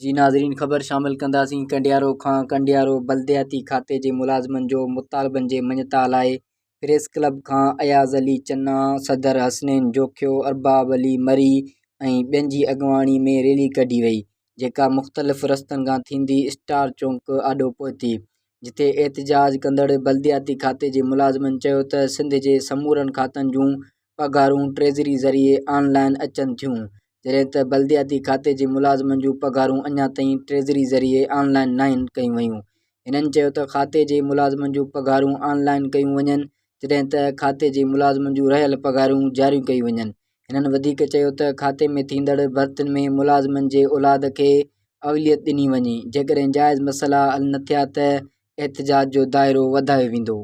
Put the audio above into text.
جي ناظرين خبر شامل ڪنداسين ڪنڊيارو کان ڪنڊيارو بلدياتي کاتي جي ملازمن جو مطالبن جي مڃتا لاء پريس ڪلب کان اياز علي چنا، صدر حسنين جوکيو، ارباب علي مري ۽ ٻين جي اڳواڻي ۾ ريلي ڪڍي وئي جيڪا مختلف رستن کان ٿيندي اسٽار چونڪ آڏو پهتي جتي احتجاج ڪندڙ بلدياتي کاتي جي ملازمن چيو ته سنڌ جي سمورن کاتن جون پگهارون ٽريزري ذريعي آن لائن اچن ٿيون جڏهن ته بلدياتي کاتي جي ملازمن جون پگهارون اڃا تائين ٽريزري ذريعي آن لائن ناهن ڪيون ويون. هنن چيو ته کاتي جي ملازمن جون پگهارون آن لائن ڪيون وڃن جڏهن ته کاتي جي ملازمن جون رهيل پگهارون جاريون ڪيون وڃن. هنن وڌيڪ چيو ته کاتي ۾ ٿيندڙ ڀرتين ۾ ملازمن جي اولاد کي اوليت ڏني وڃي جيڪڏهن جائز مسئلا حل نه ٿيا ته احتجاج جو دائرو وڌايو ويندو.